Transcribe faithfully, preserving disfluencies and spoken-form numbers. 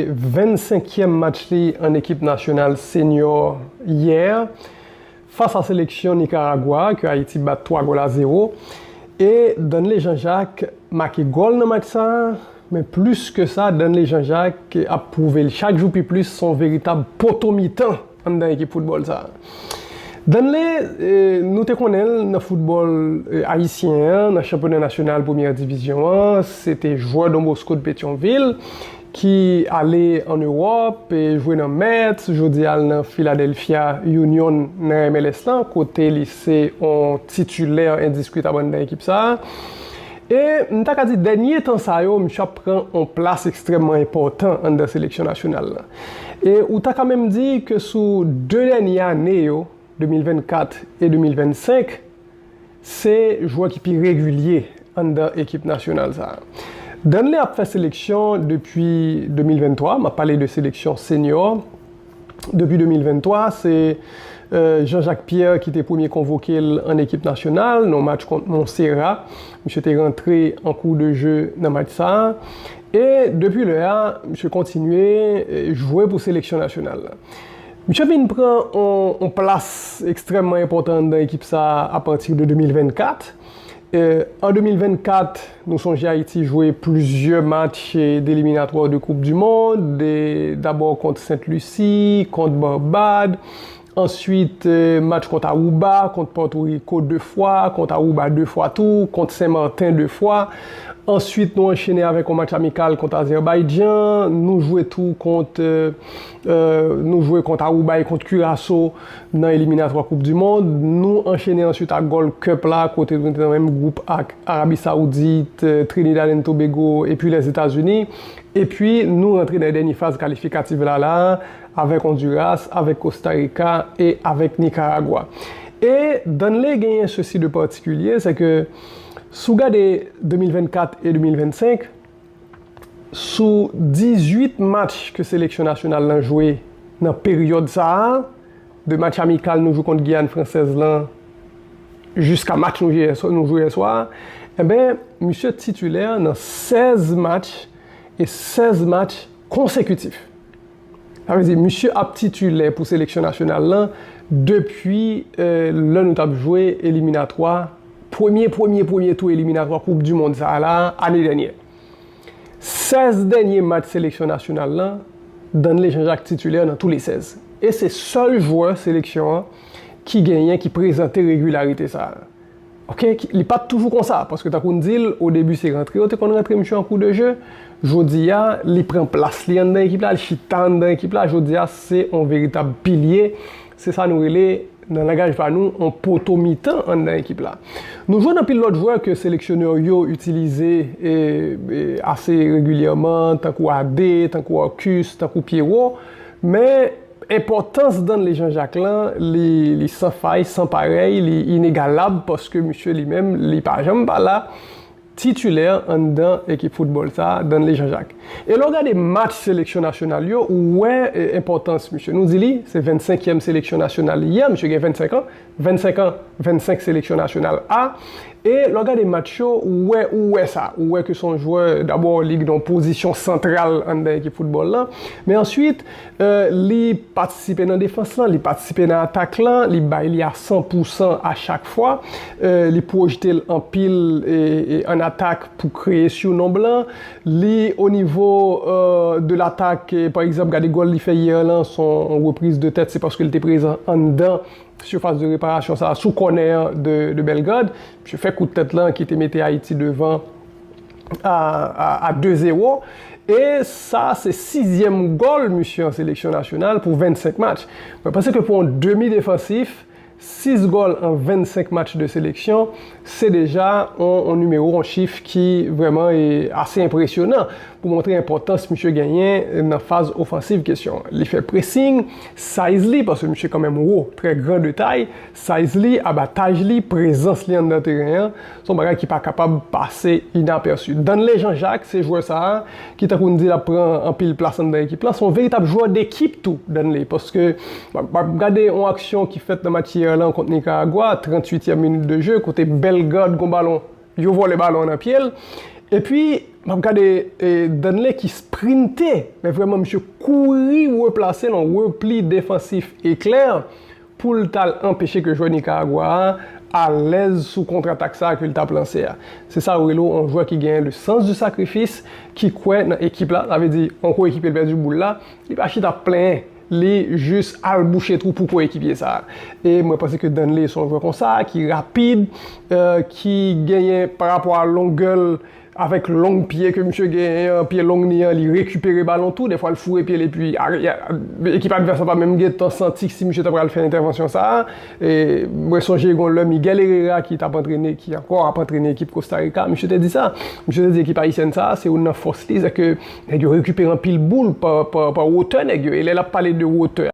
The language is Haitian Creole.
vennsenkyèm match li an ekip nasyonal senyo yè, fas a seleksyon Nikaragwa, ke Ayiti bat twa gòl a zewo. E Danley Jean-Jacques make gòl nan match sa a, men plis ke sa, Danley Jean-Jacques ap pwouve l chak jou pi plis se yon veritab poto mitan anndan ekip foutbòl sa a. Danley, eh, nou te konnen l nan foutbòl, eh, ayisyen an, nan chanpyona nasyonal premyè divizyon an, se te jwè Don Bosco de Petyonvil, ki ale ann Ewòp e jwe nan Mets, jodi a l nan Philadelphia Union nan M L S lan, kote li se yon titilè endiskutab anndan ekip sa a. E m ta ka di dènye tan sa yo, misye ap pran yon plas ekstrèmman enpòtan anndan seleksyon nasyonal lan. E ou ta ka menm di ke sou de dènye ane yo, de mil vennkat e de mil vennsenk, se jwè ki pi regilye anndan ekip nasyonal sa a. Danley ap fè seleksyon depi de mil venntwa, m ap pale de seleksyon senyo. Depi de mil venntwa, se, euh, Jean-Jacques Pierre ki te premye konvoke l an ekip nasyonal, nan yon match kont Montserrat. Misye te rantre an kou de je nan match sa a. E depi lè a, misye kontinye, eh, jwe pou seleksyon nasyonal la. Misye vin pran yon, yon plas ekstrèmman enpòtan anndan ekip sa a apati de de mil vennkat. Eh, an de mil vennkat, nou sonje Ayiti jwe plizyè match, eh, deliminatwa de Koup di Mond, eh, dabò kont Sent Lisi, kont Barbad, answit, eh, match kont Aruba, kont Pòtoriko de fwa, kont Aruba de fwa tou, kont Sen Marten de fwa. Answit, nou anchene avèk yon match amikal kont Azèbaydjan. Nou jwe tou kont, eh, eh, nou jwe kont Aruba e kont Kiraso nan eliminatwa Koup di Mond. Nou anchene answit ak Gold Cup la, kote nou te nan menm gwoup ak Arabi Saoudit, eh, Trinidad and Tobago epi Lèzetazini. Epi nou rantre nan dènye faz kalifikatif la la, avèk Ondiras, avèk Kosta Rika e avèk Nikaragwa. E Danley genyen sesi de patikilye, se ke si w gade de mil vennkat e de mil vennsenk, sou dizuit match ke seleksyon nasyonal lan jwe nan peryòd sa a, de match amikal nou jwe kont Giyàn Fransèz lan, jiska match nou jwe yè swa, nou jwe yè swa, enben, misye titilè nan sèz match, e sèz match konsekitif. Sa vle di, misye ap titilè pou seleksyon nasyonal lan depi, eh, lè nou t ap jwe eliminatwa, premye, premye, premye tou eliminatwa Koup di Mond sa a la, ane dènyè. Sèz dènye match seleksyon nasyonal lan, Danley Jean-Jacques titilè nan tou le sèz. E se sèl jwè seleksyon an ki genyen, ki prezante regilarite sa a. Oke, ki- li pa t toujou konsa, paske tankou n di l, o debi se rantre yo te konn rantre misye an kou de je. Jodi a, li pran plas li anndan ekip la, li chita anndan ekip la. Jodi a, se yon veritab pilye. Se sa nou rele, nan langaj pa nou, yon poto mitan anndan ekip la. Nou jwenn anpil lòt jwè ke seleksyonè yo itilize, e, e, ase regilyèman, tankou Ade, tankou Orcus, tankou Pierrot. Men, enpòtans Danley Jean-Jacques lan, li, li san fay, san parèy, li inegalab, paske misye li menm, li pa janm pa la, titilè anndan ekip foutbòl sa a, Danley Jean-Jacques. E lè w gade match seleksyon nasyonal yo, ou wè, e, enpòtans misye. Nou di li, se vennsenkyèm seleksyon nasyonal li ye, misye gen vennsenk an, vennsenk an, vennsenk seleksyon nasyonal A. E lè w gade match yo, ou wè, ou wè sa. Ou wè ke se yon jwè, dabò, li nan yon pozisyon santral anndan ekip foutbòl lan. Men answit, eh, li patisipe nan defans lan, li patisipe nan atak lan, li bay li a san pou san a chak fwa. Eh, li pwojte l anpil, e, e, an atak pou kreye sou nonb lan. Li, o nivo, eh, de latak, e, pa egzanp, gade gòl li fè yè lan, se yon repriz de tèt, se paske li te prezan anndan sifas de reparasyon sa a sou kònè an de, de Bellegarde. Misye fè kout tèt lan ki te mete Ayiti devan a, a, a de zewo. E sa se sizyèm gòl misye an seleksyon nasyonal pou vennsenk match. Mwen panse ke pou yon demi defansif, sis gòl an vennsenk match de seleksyon, se deja yon, yon nimewo, yon chif ki vrèman e ase enpresyonan pou montre enpòtans misye genyen nan faz ofansiv kesyon an. Li fè pressing, size li, paske misye kanmenm wo, trè gran de tay, size li, abataj li, prezans li anndan teren an, se yon bagay ki pa kapab pase inapèsi. Danley Jean-Jacques, se jwè sa a, ki tankou n di l ap pran anpil plas anndan ekip lan, se yon veritab jwè dekip tou, Danley, paske m ap, m ap gade yon aksyon ki fèt nan match yè lan kont Nikaragwa, tranntuityèm minit de je, kote Bellegarde gon balon, yo vòlè balon an nan pye l. Epi, M ap gade e, Danley ki sprinte, men vrèman misye kouri replase nan repli defansif eklè pou l t al anpeche ke jwè Nikaragwa a alèz sou kontratak sa a ke l t ap lanse a. Se sa yo rele yon jwè ki genyen le sens du sacrifice, ki kwè nan ekip la, sa vle di yon koekipe l pèdi boul la, li pa chita ap plenyen, li jis al bouche twou pou koekipye sa a. E mwen panse ke Danley se yon jwè konsa, ki rapid, ki genyen pa rapò a longè l, avèk long pye ke misye genyen an, pye long ni an, li rekipere balon tou, defwa l foure pye l epi ekip advès la pa menm gentan santi si misye ta pral fè entèvansyon sa a. E mwen sonje gen yon lè Miguel Herrera ki t ap antrene, ki ankò ap antrene ekip Kosta Rika, misye te di sa. Misye te di ekip ayisyèn sa a se youn nan fòs li, se ke nèg yo rekipere anpil boul pa, pa, pa wotè nèg yo. E lè l ap pale de wotè